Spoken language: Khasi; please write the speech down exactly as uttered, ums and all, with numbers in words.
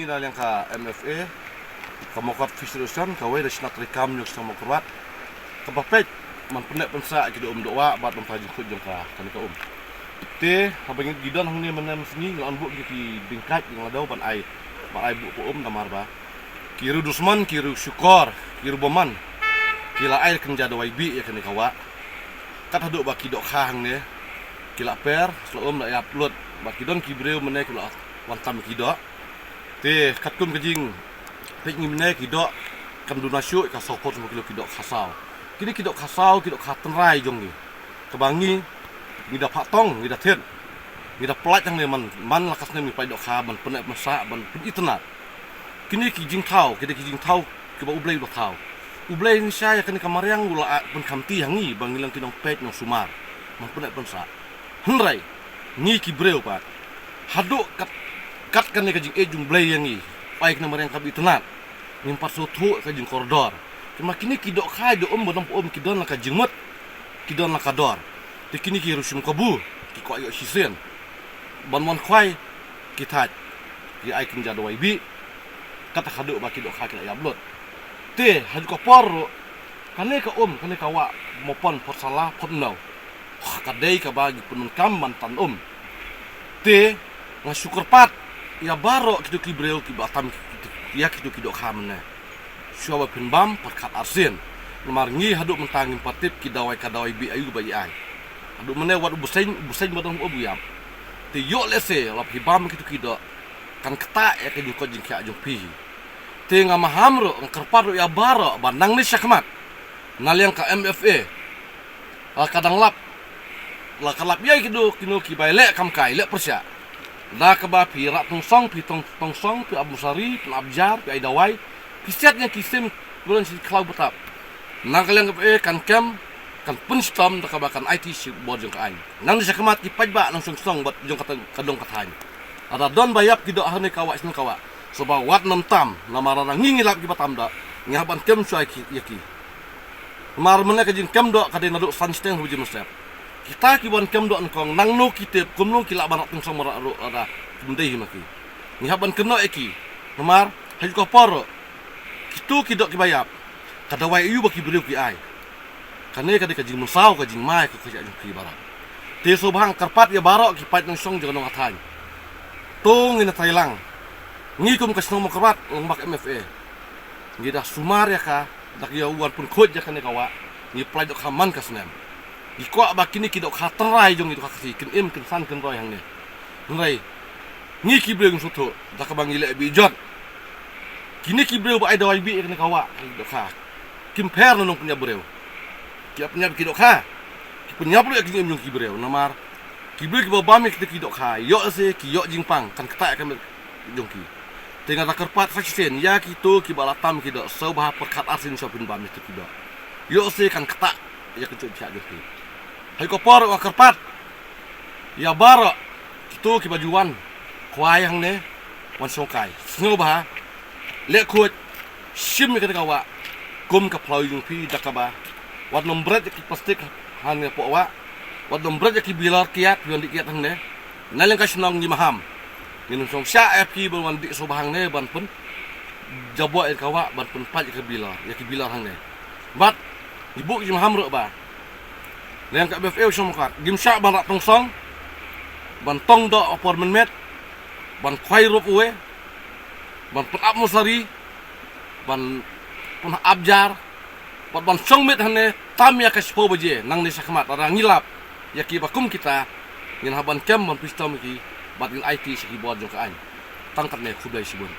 Na liang ka M F A, ka Mawkyrwat Fishery Association, kawei na ka shnong treikam jong ka shnong Mawkyrwat, kaba peit ban pynneh pynsah ïa ki doh um doh wah bad ban pynjah jingkhuid jong ka, kane ka um. Te haba ngi don hangne mynne mynsngi, ngi la wan buh ki dieng kait, ngi la dei ban ai, ban ai buh ka um namar ba ki riew dusmon, ki riew shukor, ki riew bymman, ki la ai kynja dawai bih ïa kane ka wah. Kat haduh ba ki dohkha hangne ki la per, sla um la ïap lut, ba ki don ki briew mynne ki la wan tam ki doh. Te katkum ka jingpeit ngi mynne, ki doh kam duna shuh ka saw phew kilo, ki doh kha saw. Kine ki doh kha saw, ki doh kha tynrai jong ngi. Kaba ngi, ngi da phah tong, ngi da thied, ngi da pynlait hangne man, man la ka snem ngi pynlait dohkha ban pynneh pynsah, ban pynitynnad. Kine ki jingthaw, kine ki jingthaw kiba U Blei u la thaw. U Blei ngi shai ïa kane ka mariang u la ai pynkhamti ha ngi ba ngi long ki nongpeit nongsumar, ban pynneh pynsah. Hynrei ngi ki briew pat, haduh kat, kat kane ka jingïeit jong U Blei ïa ngi, u ai kane ka mariang kaba itynnad, ngim pat sngewthuh ka jingkordor. Te ma kine ki dohkha, doh um, ba don, um, ki don la ka jingmut, ki don la ka dor. Te kine ki riew shim kabu, ki kwah ïoh shisien ban wan khwai, ki thait, ki ai kynja dawai bih. Kat haduh ba ki dohkha ki la ïap lut. Te haduh ka por ruh, kane ka um, kane ka wah, mo pon, phot sala, phot mnew, ka dei kaba ngi pyndonkam ban tan um. Te nga shu kyrpad ïa baroh kito ki briew kiba tam ïa kito ki dohkha mynne, shuwa ba phin bam, pyrkhat arsien. Namar ngi haduh mynta ngim pat tip ki dawai, ka dawai bih aïu ba i ai. Haduh mynne wat u bseiñ, u bseiñ ba don u ïap. Te ïoh lehse la phi bam kito ki doh, kan ktah ïa ka jingkoit jingkhiah jong phi. Te nga maham ruh, nga kyrpad ruh ïa baroh ba nangne shakhmat, na liang ka M F A, la ka dang lap, la ka lap ïa kino kino kiba leh kam kai, leh pyrshah. Da kaba phi rah tong song, phi tong, tong song, phi ap mosari, phi ap jar, phi ai dawai, phi siat ïa ki sim, bulan shi khlaw btap. Na ka liang ka M F A kan kem, kan pynshitom da kaba kan aiti sha bor jong ka aiñ. Nangne shakhmat ki paidbah nongshong shnong bad jong ka, ka dong ka thaiñ, lada don ba ïap ki doh hangne ka wah shnong ka wah, sngewbha wat nym tam, namar lada ngi ngi lap kiba tam doh, ngi hap ban kem shuwa ïa ki, ïa ki. Namar mynne ka jingkem doh ka dei naduh san shiteng haduh baje mynsep. Kita ki wan kem doh nyngkong, nangno ki tip, kumno ki lah ban rah tong song, ban rah ruh, lada kim dei hi ma ki. Ngi hap ban kynnoh ïa ki. Namar haduh ka por ruh, kito ki doh kiba ïap, ka dawai aïu ba ki briew ki ai? Kane ka dei ka jingmynsaw, ka jingma ïa ka khusha jong phi baroh. Te sngewbha nga kyrpad ïa baroh ki paid nongshong jong ka dong ka thaiñ. To ngin ïa trei lang. Ngi kum ka shnong Mawkyrwat, lang bad ka M F A, ngi da sumar ïa ka, da ki ïa wan pynkhuid ïa kane ka wah, ngi pynlait dohkha man ka snem. Ngi kwah ba kine ki dohkha tynrai jong ngi, dohkha Khasi, kin im, kin san, kin roi hangne. Hynrei ngi ki briew ngim sngewthuh, da kaba ngi leh bit jot. Kine ki briew ba ai dawai bih ïa kane ka wah, ki dohkha, kim pher na nongpynïap briew. Ki ïa pynïap ki dohkha, ki pynïap ruh ïa ka jingim jong ki briew. Namar ki briew kiba bam ïa kita ki dohkha, ïoh se ki ïoh jingpang, kan ktah ïa ka met jong ki. Te nga da kyrpad sa shisien ïa kito kiba la tam ki doh, sngewbha pyrkhat arsien shuwa phin bam ïa kita ki doh. Ïoh se kan ktah ïa ka jingkhuid jingkhiah jong phi. Haduh ka por nga kyrpad ïa baroh kito kiba ju wan khwai hangne, wan shongkai, sngewbha leh khuid, shim ïa kane ka wah kum ka phyllaw jong phi, da kaba wat nym bret ïa ki plastik hangne hapoh wah, wat nym bret ïa ki bilor kiad, phi wan dih kiad hangne. Na liang ka shnong ngi maham, ngin ym shong shah ïa phi ban wan dih sngewbha hangne ban pynjaboh ïa ka wah, ban pynpait ïa ka bilor, ïa ki bilor hangne. Bad ngi buh ka jingmaham ruh ba na liang ka M F A u shnong Mawkyrwat, ngim shah ban rah tong song, ban tong doh ha por mynmiet, ban khwai rup uwei, ban pynap mosari, ban pynap jar, bad ban shong miet hangne tam ïa ka shiphew baje nangne shakhmat. Lada ngi lap ïa kiba kum kita, ngin hap ban kem, ban pynshitom ïa ki, bad ngin aiti sha ki bor jong ka aiñ. Tang katne, khublei shibun.